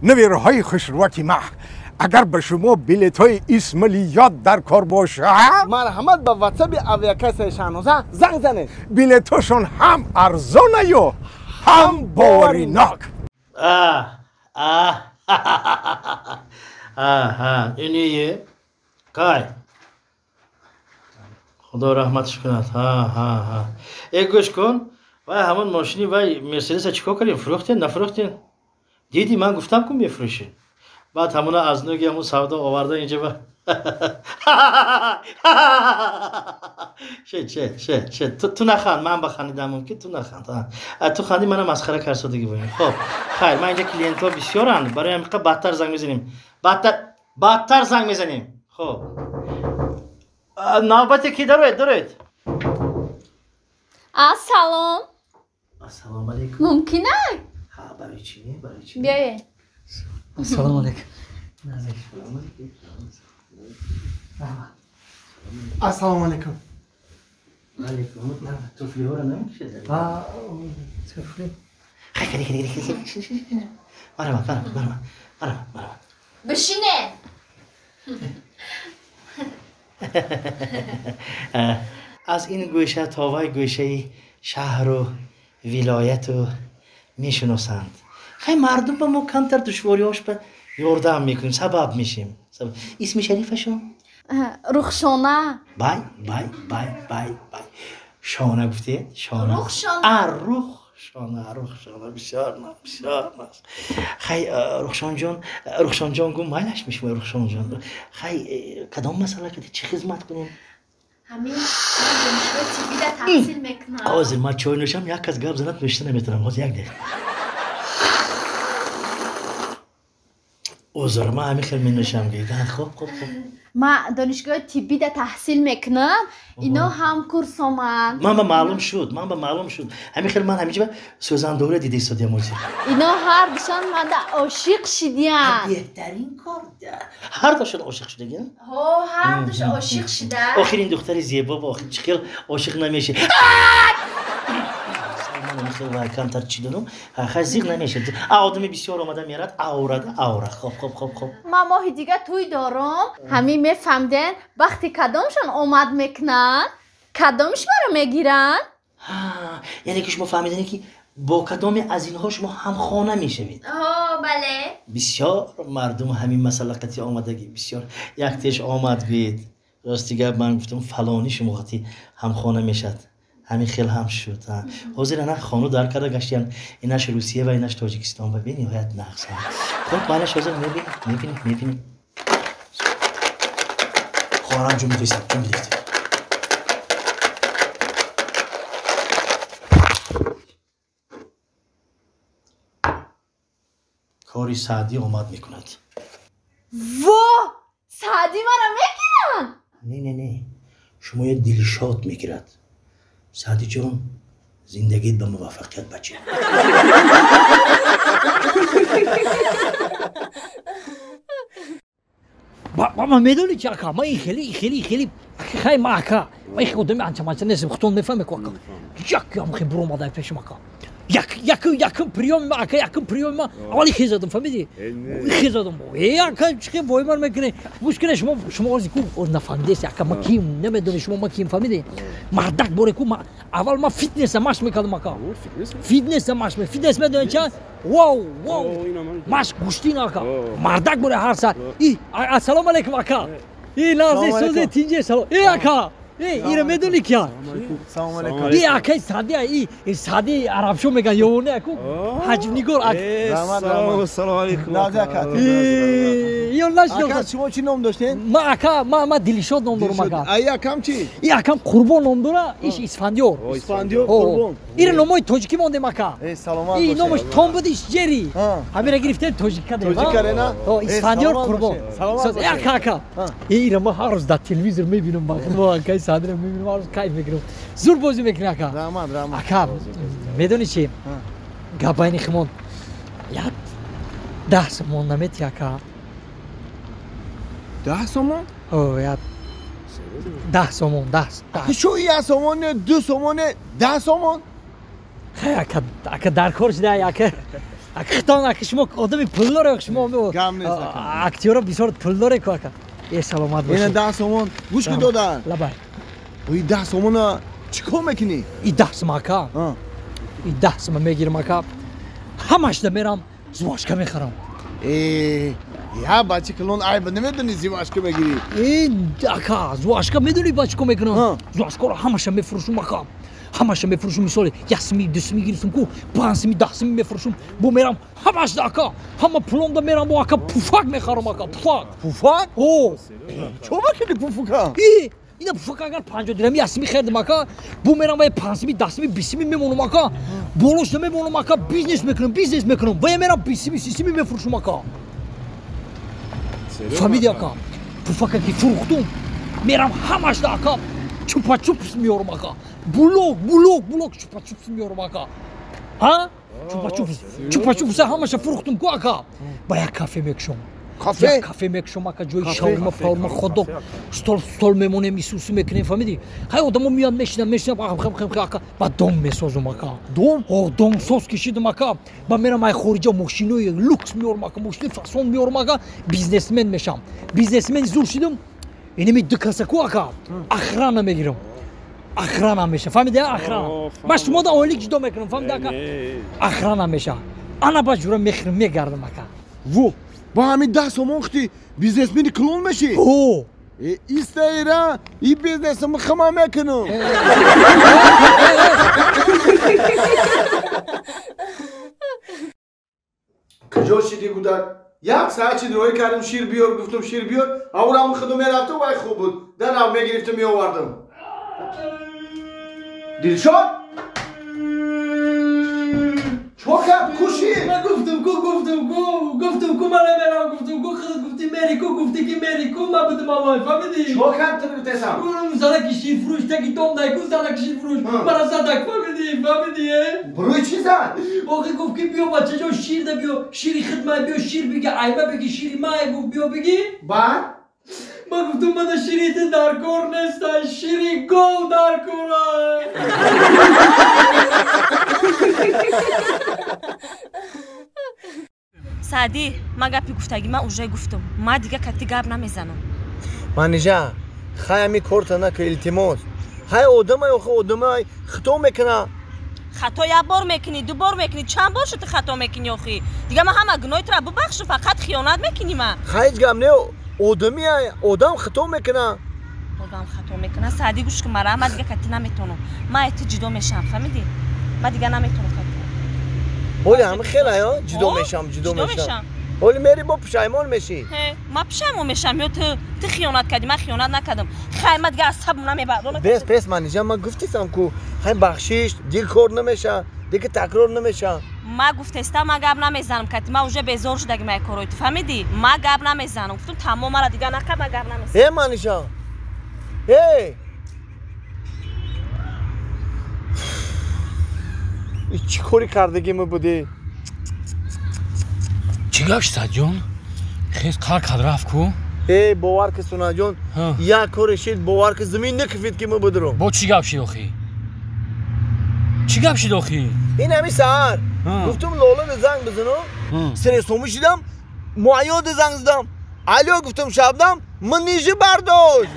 Набираҳои хушрӯяки ма, агар ба шумо билетҳои Исмалиёт дар кор бошад, марҳамат ба ватсаби авиакассаи Шаҳноза занг занед. Билетҳошон ҳам арзонаю ҳам боваринок. Иние кай, худо раҳматш кунад. Э, гӯш кун, вай ҳамон мошини вай Мерседеса чӣ кор кардем? Фурӯхтен, нафурӯхтен? Диди, ман гуфтам, ку мефурӯшӣ. Баъд ҳамона аз нӯги ҳамун савдо оварда инҷа ба ше ше ше ше. Ту наханд, ман ба хандидам мумкин, ту наханд. Ту ханди, мана масхара карсодагӣ боем. Хоб, хайр, ман инҷа клиентҳо бисёранд, барои ҳамиқа бадтар занг мезанем, бадтар, бадтар занг мезанем. Хоб, навбате ки дароед, дароед. Ассалом. Ассалому алайкум. Мумкин ай? Ҳа, барои чӣ не, барои чӣ? Биёед. Ассалому алайкум. Ассалому алайкум. Алайкум. Туфлиҳоро намекушед? Туфли. Марҳамат, марҳамат, марҳамат, марҳамат, марҳамат. Бишинед. Аз ин гӯша то вай гӯшаи шаҳру вилояту мешиносанд. Хай, мардум ба мо камтар душвориҳош ба ёрдам мекунем, сабаб мешем. Исми шарифашон? Рухшона. Бай, бай, бай, бай, бай, шона гуфтед, шона? Рухшона. А, Рухшона, Рухшона, бисёр наз, бисёр наз. Хай, Рухшонҷон, Рухшонҷон гум, майлаш мешумои, Рухшонҷон. Хай, кадом масъала кади, чӣ хизмат кунем? Ҳамин ман донишгоҳи тиббида таҳсил мекунам. Ҳозир ман чой нӯшам, як кас гап занад, нӯшида наметавонам. Ҳозир, як дақиқа. Узр, ман ҳамин хел менӯшам, гӯед. Хоб, хоб, хоб. Ман донишгоҳи тиббида таҳсил мекунам, ино ҳам курсоманд. Ман ба маълум шуд, ман ба маълум шуд. Ҳамин хел ман ҳаминҷа сӯзандора дида истодиям ҳозир. Ино ҳардушон манда ошиқ шидиянд. Беҳтарин кор. Ҳардушон ошиқ шудагиям? Ҳо, ҳардуш ошиқ шида. Охир ин духтари зебо ба охир чӣ хел ошиқ намеши? Ман хел вай камтар чӣ донам, хай, зиқ намешад. А одами бисёр омада мерад, аурада аура. Хоб, хоб, хоб, хоб. Ман моҳи дига тӯй дорам. Ҳамин мефаҳмден, вақти кадомшон омад мекунанд, кадомш маро мегиранд? Яъне ки шумо фаҳмидане, ки бо кадоме аз инҳо шумо ҳамхона мешавед? Ҳо, бале. Бисёр мардум ҳамин масъала қатъи омадагӣ, бисёр. Як теш омад, гӯед, рости гап, ман гуфтам, фалонӣ шумо қатъи ҳамхона мешавад. Ҳамин хел ҳам шуд. Ҳозир ана хону дар карда гаштиянд, инаш Русия ва инаш Тоҷикистон ва бениҳоят нағз. Хуб, майлаш, ҳозир мебинем, мебинем, мебинем. Хоҳарам, ҷун бидиҳед, ҷун бидиҳед. Кори Саъдӣ омад мекунад. Во, Саъдӣ маро мегиранд? Не, не, не, шумоя Дилшод мегирад. Саъдиҷон, зиндагит ба муваффақият, бача. Ман медонӣ чи, ака, ман ин хеле, хеле, хеле, хай, ма, ака, ман ин одами анча-манча нестем, худтон мефаҳме ку, ака. Як ям хе буромадай пешам, ака. Як якум, якум приёми ма, ака, якум приёми ма аввали хе задам, фаҳмидӣ, хе задам. Э, ака, чӣ хе воймар мекунӣ? Гӯш кунед, шумо, шумо ози ку нафаҳмидест, ака, ма ким намедонӣ шумо, ма ким, фаҳмидӣ? Мардак боре ку, ма аввал ма фитнеса машқ мекардам, ака, фитнеса машқ, фитнес медонӣ ча? Вау, вау, машқ гӯштин, ака, мардак боре ҳар сар. И ассалому алайкум, ака. И лаҳзаи созе, тинҷе, салом. Э, ака, э, ира медонӣ кия? Салому алайкум. И акаи Саъди, и Саъди Арабшо меган, ёвоне аку, ҳаҷвнигор. Салому алайкум. Нази, ака. Ё нашинохтам. Ака, шумо чӣ ном доштед? Ма, ака, ма Дилшод ном дорам, ака. Ай акам чӣ? И акам Қурбон ном дора, иш Исфандиёр. Исфандиёр, Қурбон. Ира номои тоҷикӣ мондем, ака. Э, саломат. И номаш Том буд, иш Ҷери. Ҳамира гирифтем, тоҷик кардем. Тоҷик кардена? Исфандиёр, Қурбон. Ака, ака, ира ма ҳар рӯз дар телевизор мебинам, ба акаи Саъдиро мебинам, ҳар рӯз кайф мекунам. Зур бозӣ мекунӣ, ака. Раҳмат, раҳмат. Ака, медонӣ чи, гап байни химон, як 10 сомон намети, ака? 10 сомон? Як 10 сомон, даҳ. Шу 1 сомоне, 2 сомоне, 10 сомон? Хай, ака, ака, дар кор шуда, ака. Хитон ака шумо одами пулдоре, шумо актёро бисёр пулдоре ку ака. Э саломат бошед. Ина 10 сомон гӯш ки додан. Лабай. И 10 сомона чӣ кор мекунӣ? И 10 сом ака. И 10 сом мегирам ака. Ҳамашда мерам зувашка мехарам. Э, я бача клон айб намедонӣ зувашка мегирӣ? Э, ака, зувашка медонӣ ба чӣ кор мекунам? Зувашкаро ҳамаша мефурӯшум ака. Ҳамаша мефурӯшум, мисоли як сими, ду сими гирифтам ку, панҷ сими, даҳ сими мефурӯшум. Бо мерам ҳамашда ака, ҳама пуломда мерам бо ака пуфак мехарам ака, пуфак. Пуфак? О. Чо мекунӣ пуфака? Э, ина пуфак агар 50 дирам як сими хердам ака, бо мерам вай 5 сими, 10 сими, 20 сими мемонам ака. Болош намемонам ака, бизнес мекунам, бизнес мекунам. Вай мерам 20 сими, 30 сими мефурӯшум ака. Фаҳмиди ака? Пуфака ки фурӯхтум, мерам ҳамашда ака чупа-чупс меорам ака. Булок, булок, булок чупа-чупс меорам ака. Ҳа? Чупа-чупс. Чупа-чупса ҳамаша фурӯхтум ку ака. Ба як кафе мекушом. Кафе? Як кафе мекушом ака, ҷои шаурма, паурма, ходок, стол, стол мемонем, исусу мекунем, фаҳмиди? Ҳай одамо меянд, мешинанд, мешинанд, хм, хм, хм, ака. Ба дом месозум ака. Дом? О, дом соз кишидам ака. Ба мерам ай хориҷа мошинои люкс меорам ака, мошинои фасон меорам ака, бизнесмен мешам. Бизнесмен зур шидам, инами ду каса ку ака, охрана мегирам. Охрана меша, фаҳмиди, охрана. Ман шумо да ойлик ҷудо мекунам, фаҳмиди ака? Охрана меша. Ана ба ҷура мехӯрам, мегардам ака. Во, ба ҳамин 10 сомон хути бизнесмени клон мешӣ? О! Истаира, и бизнесам хама мекунам. Куҷо шиди гудак? Як саат шид роҳӣ кардам, шир биёр, гуфтам шир биёр, аврам худу мерафтам, вай хуб буд. Дарав мегирифтам, меовардам. Дилшод? Чо кард? Ку шир? Ман гуфтам ку, гуфтам ку, гуфтам ку, ман намерам, гуфтам ку, худат гуфтӣ мери ку, гуфтӣ ки мери ку, ман будам аввал, фаҳмидӣ? Чо кард ту гуфтесам? Гуфтам занаки ширфурӯш, таки дом дай ку, занаки ширфурӯш, мара задак, фаҳмидӣ, фаҳмидӣ, э? Барои чӣ зад? Охи гуфт ки биё бачаҷон шир да биё, шири хидмай биё, шир биги, айба биги, шири май, гуфт биё биги. Баъд? Ман гуфтам мана шири ту дар кор нестай, шири гов дар кора. Саъдӣ, ман гапи гуфтагӣ ман уже гуфтам. Ман дига кати гап намезанам. Манижа, хай ҳами корта нака, илтимос. Хай одамай, охи одамай хито мекуна. Хато як бор мекунӣ, ду бор мекунӣ, чанд бор шуд ту хато мекунӣ охи? Дига ман ҳама гуноҳи тура бубахшам, фақат хиёнат мекунӣ ман. Хай ҳеҷ гап не, одами одам хито мекуна. Одам хато мекуна. Саъдӣ гӯш кун мара, ман дига кати наметонам. Ман ай ту ҷудо мешавам, фаҳмидӣ? Ман дига наметонам кати. Ҳоли ҳама хеле ҷудо мешам, ҷудо мешам. Ҳоли мери бо пушаймон мешӣ. Ман пушаймон мешам ё ту ту хиёнат кардӣ, ман хиёнат накардам. Хай ман дига асабам намебардорам. Бес, бес, Манижа, ман гуфтисам ку, хай бахшиш, дигар кор намеша, дигар такрор намеша. Ман гуфтестам, ман гап намезанам кати, ман уже безор шудагӣ ман корҳои ту, фаҳмидӣ? Ман гап намезанам. Гуфтам тамом, мара дига нақа, ман гап намезанам. Э, Манижа. Э! Чӣ кори кардагӣ мо будӣ? Чӣ гап шуд, Саъдҷон? Хез қар кард рафт ку? Э, бовар ки Сунаҷон, як коре шид, бовар ки замин накифид ки мо будурум. Бо чӣ гап шид охи? Чӣ гап шид охи? Ин ҳами саҳар. Гуфтум Лола занг бизанам, сресомӣ шидам, муайёда занг задам. Алё гуфтум шабдам, ман нижи бардошт.